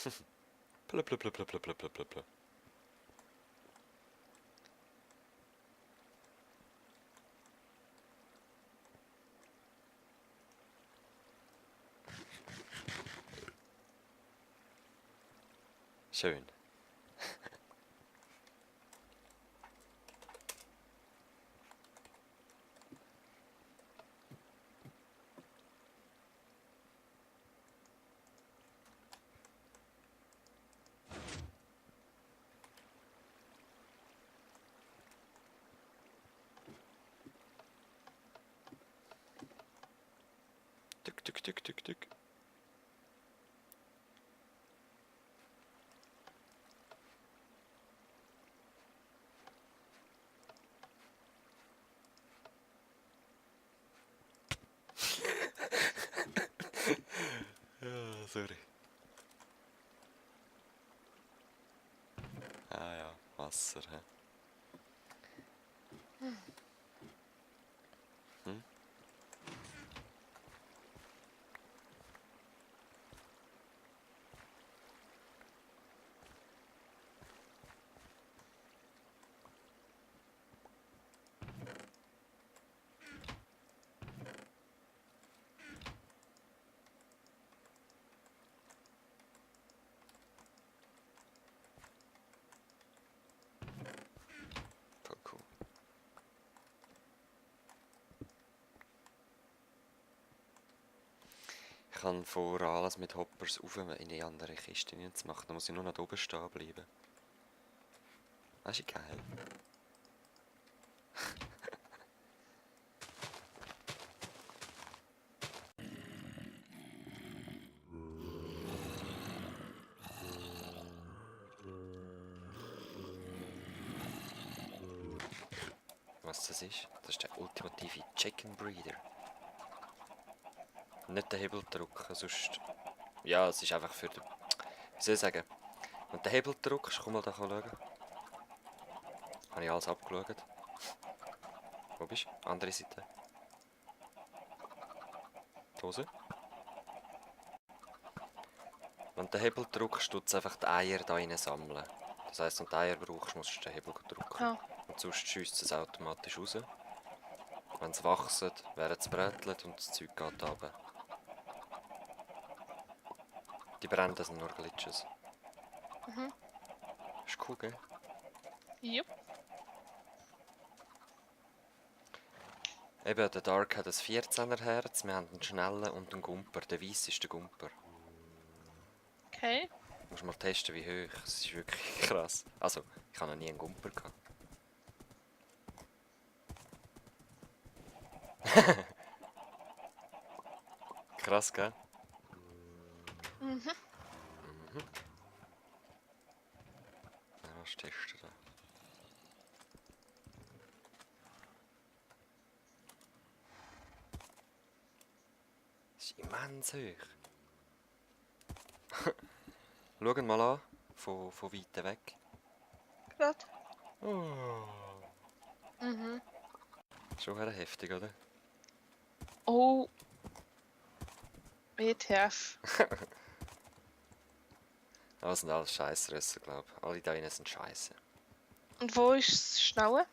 Blub, blub, blub, blub, blub, blub, blub, blub, blub. Schön. Tück, tück, tück, tück, tück. Ja, sorry. Ah ja, Wasser, hä? Hm? Voll cool. Ich kann vor, alles mit Hoppers auf in eine andere Kiste zu machen. Da muss ich nur noch da oben stehen bleiben. Das ist geil. Was das ist? Das ist der ultimative Chicken Breeder. Nicht den Hebel drücken, sonst... Ja, es ist einfach für den... Wie soll ich sagen? Wenn du den Hebel drückst, komm mal da schauen. Habe ich alles abgeschaut. Wo bist du? Andere Seite. Die Hose. Wenn du den Hebel drückst, tut es einfach die Eier da rein sammeln. Das heisst, wenn du die Eier brauchst, musst du den Hebel drücken. Ah. Und sonst schiesst es automatisch raus. Wenn sie wachsen, werden sie brätelt und das Zeug geht runter. Die brennen, das sind nur Glitches. Mhm. Ist cool, gell? Jupp. Eben, der Dark hat ein 14er Herz, wir haben einen schnellen und einen Gumper. Der weiss ist der Gumper. Okay. Du musst mal testen, wie hoch. Das ist wirklich krass. Also, ich habe noch nie einen Gumper gehabt. Krass, gell? Mhm. Ja, was testen da? Das ist immens hoch. Schau ihn mal an, von weit weg. Grad. Oh. Mhm. Schon heftig, oder? Oh. WTF. Das sind alles Scheissrösser, glaube ich. Alle da drinnen sind Scheisse. Und wo ist das Schnaue?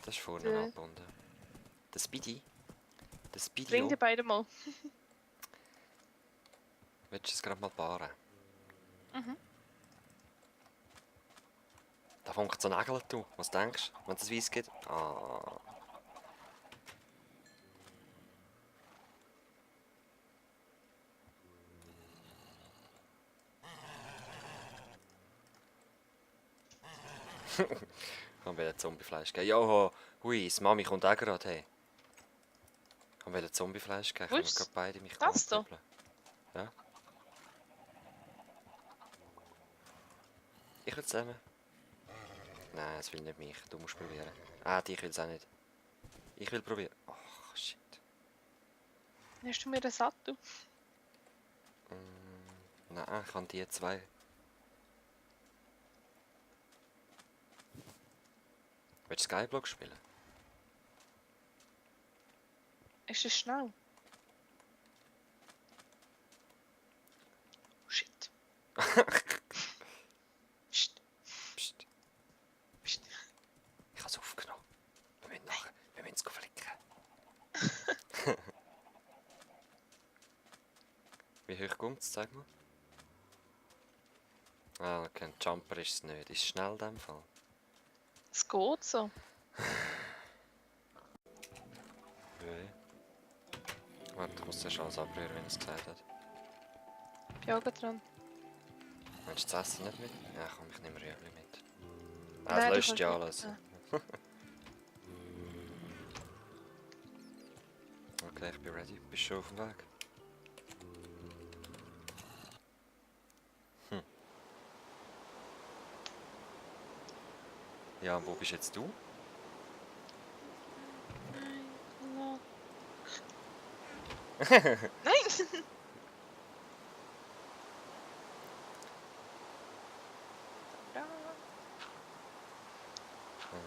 Das ist vorne angebunden. Der Speedy. Der Speedy. Bring die beide mal. Willst du es gerade mal paaren? Mhm. Da funkt so Nägel, du. Was denkst du, wenn es weiss gibt? Ah. Ich will Zombiefleisch geben. Joho, hui, das Mami kommt auch gerade, hey. Ich will Zombiefleisch geben. Können wir gerade beide mich Das da? anpöbeln? Ja. Ich will zusammen. Nein, es will nicht mich. Du musst probieren. Ah, dich will es auch nicht. Ich will probieren. Ach, shit. Hast du mir das satt, du? Nein, ich kann die zwei. Willst du Skyblock spielen? Ist das schnell? Shit. Wie hoch kommt es, sag mal? Ah, okay, ein Jumper ist es nicht. Ist es schnell in dem Fall? Es geht so. Ja. Warte, ich muss zuerst alles abrühren, wenn er es gesagt hat. Bin auch gerade dran. Meinst du das Essen nicht mit? Ja, komm, ich nehme Rüebli mit. Ah, Nein, es du löscht kannst ja nicht- alles. Okay, ich bin ready. Bist du schon auf dem Weg? Ja, und wo bist jetzt du? Nein, Nein! Da.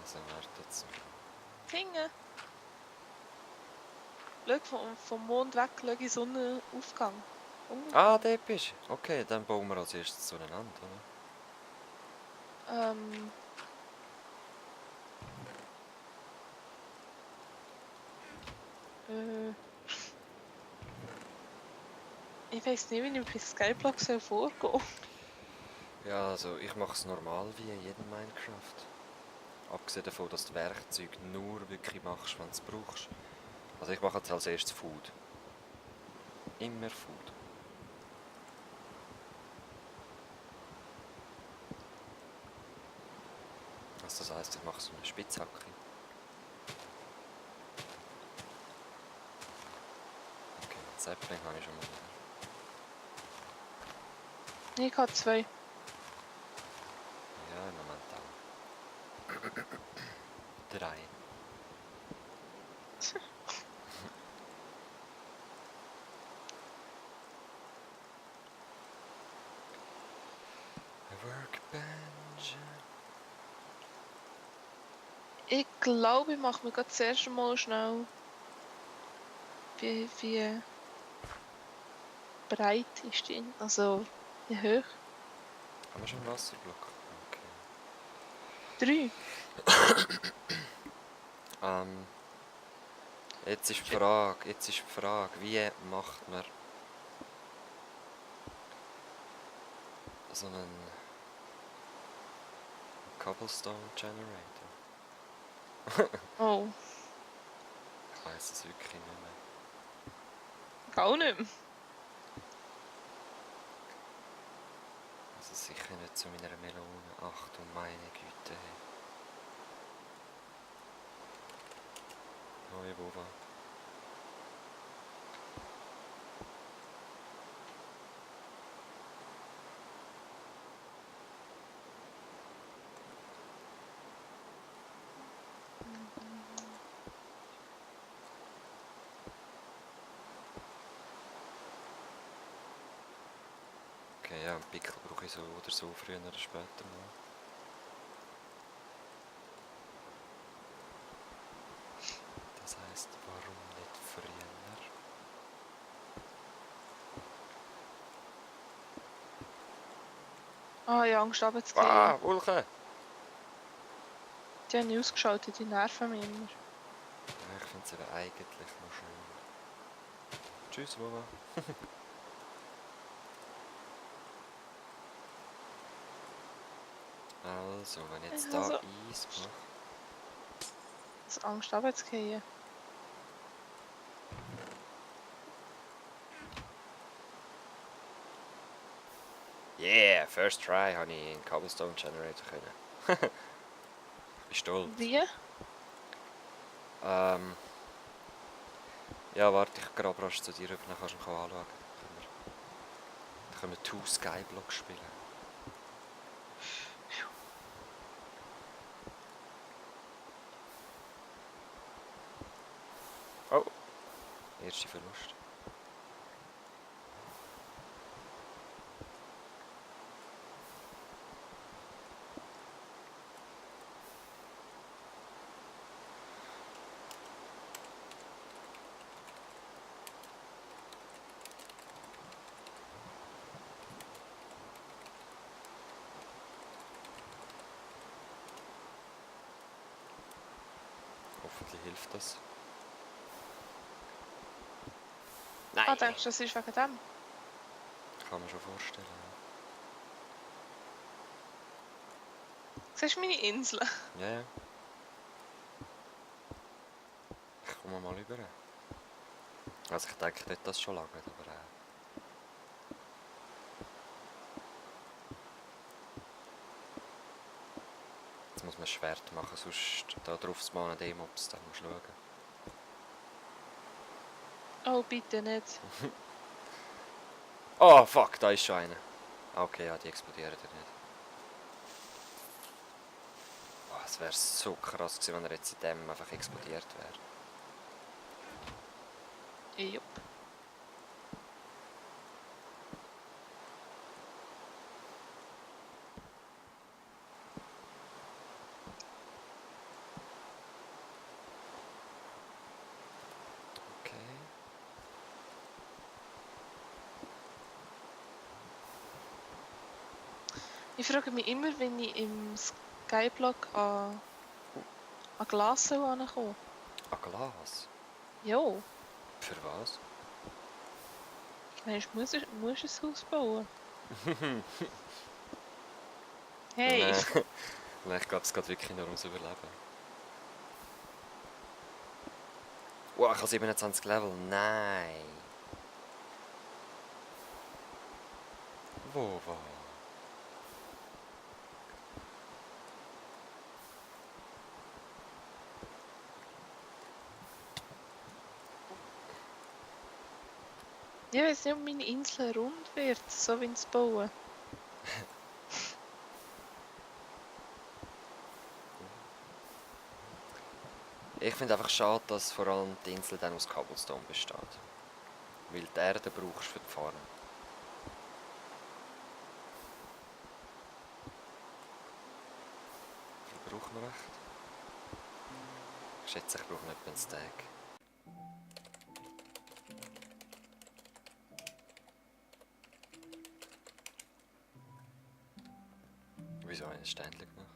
Also, warte jetzt. Finger. Schau, vom Mond weg, schau in den Sonnenaufgang. Ah, dort bist du. Okay, dann bauen wir als erstes zueinander, oder? Äh, ich weiß nicht, wie ich bei Skyblock soll vorgehen. Ja, also ich mache es normal wie in jedem Minecraft. Abgesehen davon, dass du Werkzeuge nur wirklich machst, wenn du es brauchst. Also ich mache jetzt als erstes Food. Immer Food. Also das heisst, ich mache so eine Spitzhacke. Okay, ein Zeppling habe ich schon mal. Ich habe 2. Ja, im Moment auch. 3. Workbench. Ich glaube, ich mache mir gerade das erste Mal schnell. Wie breit ist die? Also, wie hoch? Haben wir schon einen Wasserblock? Okay. 3. Jetzt ist die Frage, wie macht man so einen Cobblestone Generator? Oh, Ich weiß es wirklich nicht mehr. gar nicht mehr. Also sicher nicht zu meiner Melone. Ach du meine Güte. Hoi, Wova. Okay, ja, einen Pickel brauche ich so oder so früher oder später mal. Das heisst, warum nicht früher? Ah, ich habe Angst, runterzugehen. Ah, Ulke! Die haben ausgeschaltet, die nerven mich immer. Ja, ich finde es eben eigentlich noch schön. Tschüss, Mama. Also, wenn ich jetzt Ich da habe Eis mache. so Angst, runterzugehen. Yeah, first try habe ich einen Cobblestone Generator können. Ich bin stolz. Wie? Ja, warte, ich grabe rasch zu dir rüber, dann kannst du ihn anschauen. Dann können wir Two Skyblock spielen. Oh, erste Verlust. Hoffentlich hilft das. Nein! Ah, denkst du, das ist wegen dem? kann man schon vorstellen. Siehst du meine Insel? Ja, ja. Ich komme mal rüber. Also ich denke nicht, dass es schon lange geht, aber jetzt muss man ein Schwert machen, sonst da drauf spawnen die Mobs, dann musst du schauen. Oh, bitte nicht. Oh fuck, da ist schon einer. Okay, ja, die explodieren ja nicht. Oh, es wäre so krass gewesen, wenn er jetzt in dem einfach explodiert wäre. Jupp. Okay. Ich frage mich immer, wenn ich im Skyblock an Glas herankomme. Ah, Glas? Jo, Für was? meinst du, musst du ein Haus bauen? Hey! Nein. Nein, ich glaube, es geht wirklich nur ums Überleben. Wow, ich habe 27 Level. Nein. Wo? Ich weiß nicht, ob meine Insel rund wird, so wie es bauen. Ich finde einfach schade, dass vor allem die Insel dann aus Cobblestone besteht. Weil die Erde brauchst du für die Farm. Wie viel brauchen wir echt? Ich schätze, ich brauche etwa einen Stack. Wieso habe ich ein Ständchen gemacht?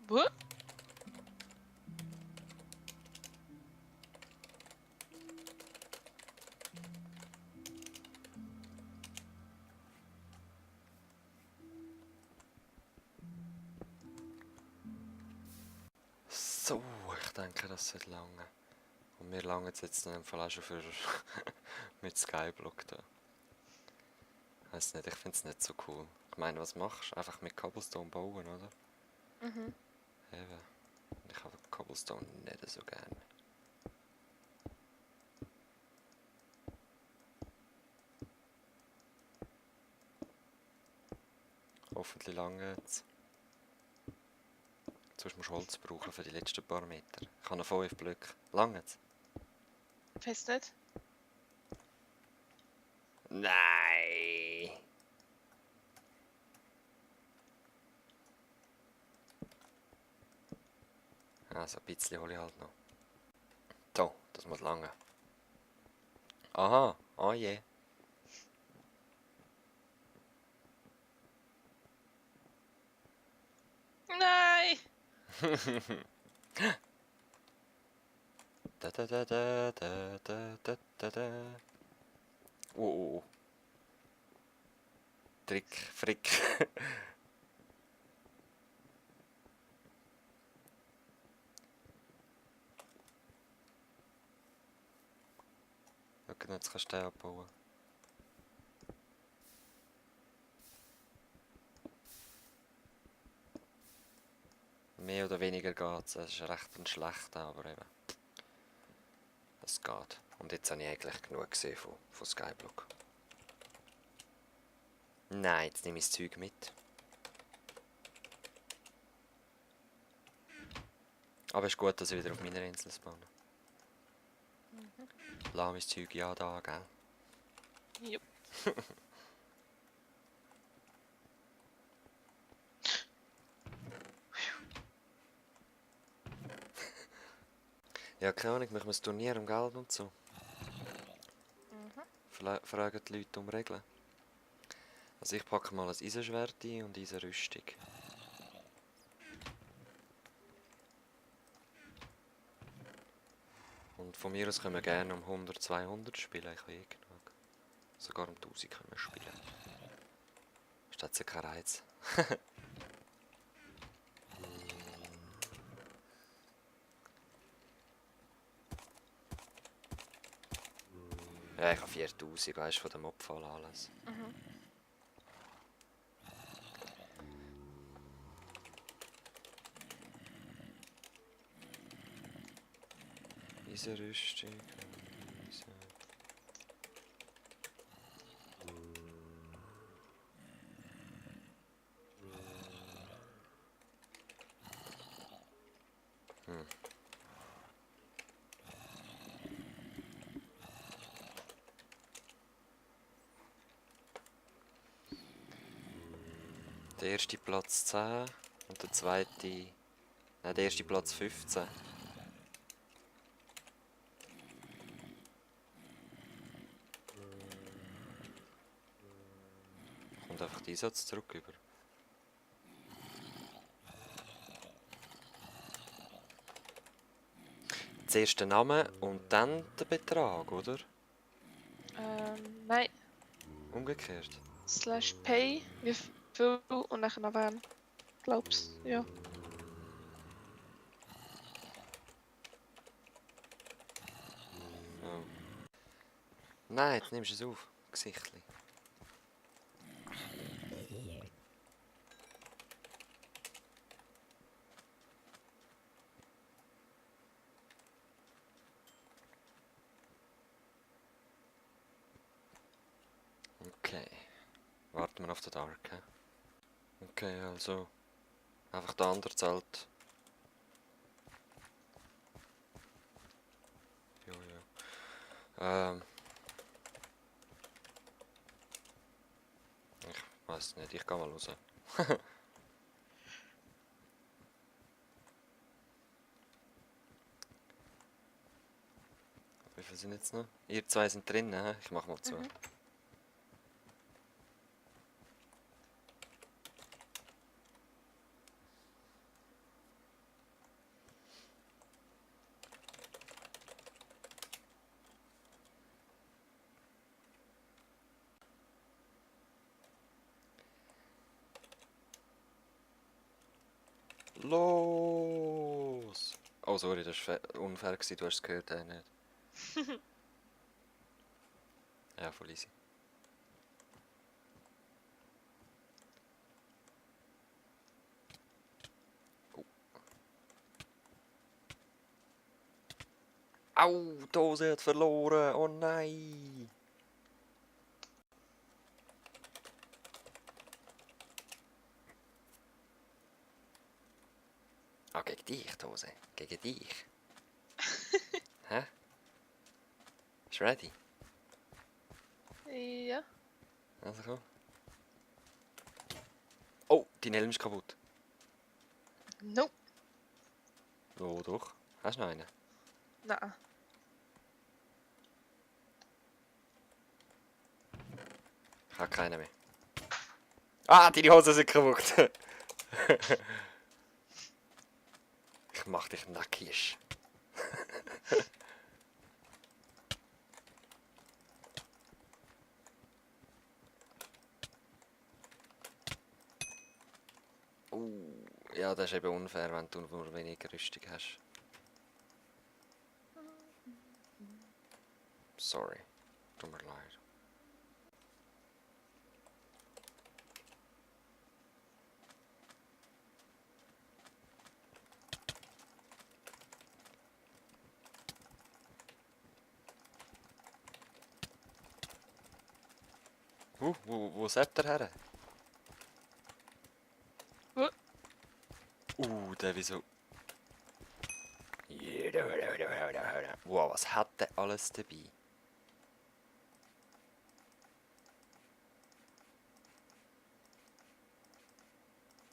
Wo? So, ich denke, das wird lange. Und mir lange jetzt in dem Fall auch schon für mit Skyblock da. Ich weiß nicht, ich finde es nicht so cool. Ich meine, was machst du? Einfach mit Cobblestone bauen, oder? Mhm. Eben. Ich habe Cobblestone nicht so gerne. Hoffentlich lange jetzt. Sonst musst du Holz brauchen für die letzten paar Meter. Ich habe noch 5 Blöcke. Lange jetzt? Weißt du nicht? Nein! Also ein bisschen hole ich halt noch. So, das muss lange. Aha, oh je. Nein! Da da da da da da da da da. Oh. Trick, Frick. Schau, jetzt kannst du den abbauen. Mehr oder weniger geht's. Es ist recht ein schlechter, aber eben. Es geht. Und jetzt habe ich eigentlich genug gesehen von Skyblock. Nein, jetzt nehme ich das Zeug mit. Aber es ist gut, dass ich wieder auf meiner Insel spawne. Lass mein Zeug ja da, gell? Jupp. Ja, keine Ahnung, machen wir ein Turnier um Geld und so. Fragen die Leute um Regeln. Also ich packe mal ein Eisenschwert ein und Eisenrüstung. Und von mir aus können wir gerne um 100, 200 spielen, ich habe eh genug. Sogar um 1000 können wir spielen. Ist das kein Reiz? Ja, ich habe 4000, weißt du, von dem Abfall alles. Mhm. Diese Rüstung. Diese. Hm. Der erste Platz 10 und der zweite. Nein, der erste Platz 15. Kommt einfach die Einsatz zurück über. Zuerst der Name und dann der Betrag, oder? Nein. Umgekehrt. /pay, wie viel und nachher noch wen. Glaub's, ja. Oh. Nein, jetzt nimmst du es auf. Gesichtli. Okay. Warten wir auf den Dark. He? Okay, also. Einfach der andere zahlt. Ja, ja. Ich weiß nicht, ich gehe mal raus. Wie viele sind jetzt noch? Ihr zwei sind drin, he? Ich mach mal zu. Mhm. Los! Oh, sorry, das war unfair gewesen, du hast es gehört, nicht? Ja, voll easy. Oh. Au, die Dose hat verloren, oh nein! Ah, gegen dich, Dose. Gegen dich. Hä? Ist ready? Ja. Also komm. Oh, dein Helm ist kaputt. Nope. Oh, doch. Hast du noch einen? Nein. Ich habe keinen mehr. Ah, deine Hosen sind kaputt. Ich mach dich nackig. Ja, das ist eben unfair, wenn du nur weniger Rüstung hast. Sorry. Tut mir leid. Wo seid ihr her? Wo? Der wieso... Wow, was hat der alles dabei?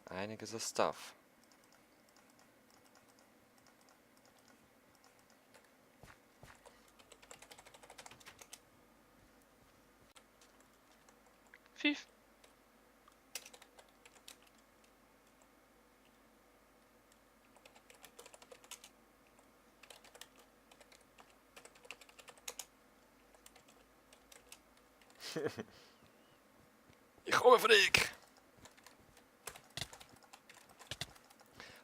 Einiges an Stuff. Fünf. Ich komme, Frick!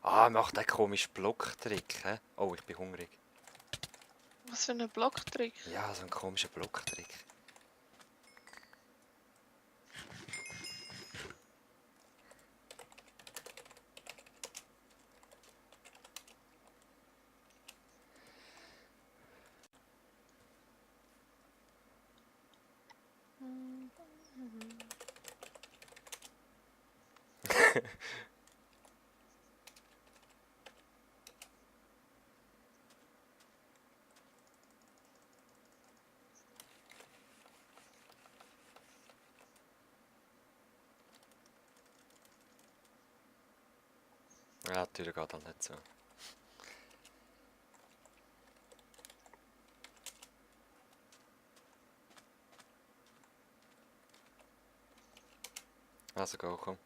Ah, mach den komischen Blocktrick, hä? Oh, ich bin hungrig. Was für ein Blocktrick. Ja, so ein komischer Blocktrick. Ja, die Tür geht halt nicht so. Also go, komm.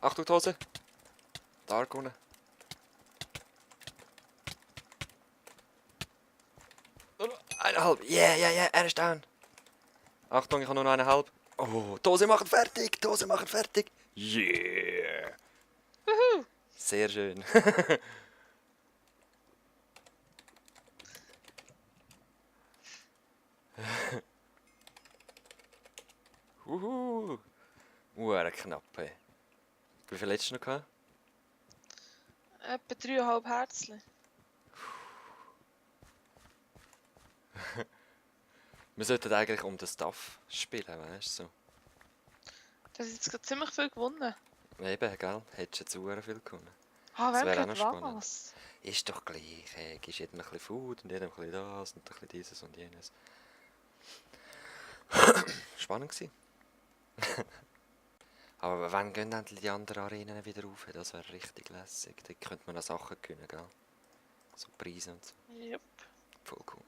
Achtung, die Hose! Dark unten. Nur noch 1,5. Yeah, yeah, yeah, er ist down. Achtung, ich habe nur noch 1,5. Oh, die Hose machen fertig! Die Hose machen fertig! Yeah! Wuhu. Sehr schön. Knapp, ey. Wie viel hättest du noch gehabt? Etwa 3,5 Herzchen. Wir sollten eigentlich um den Stuff spielen, weißt du? So. Du hast jetzt gerade ziemlich viel gewonnen. Eben, gell? Hättest du jetzt sehr viel gewonnen. Ah, Das wer wäre auch hat noch spannend. was? Ist doch gleich, ey. Gibst jedem ein bisschen Food und jedem ein bisschen das und ein bisschen dieses und jenes. Spannend gewesen. Aber wann gehen dann die anderen Arenen wieder auf? Das wäre richtig lässig. Da könnte man noch Sachen gewinnen, gell? So Preise und so. Jupp. Voll cool.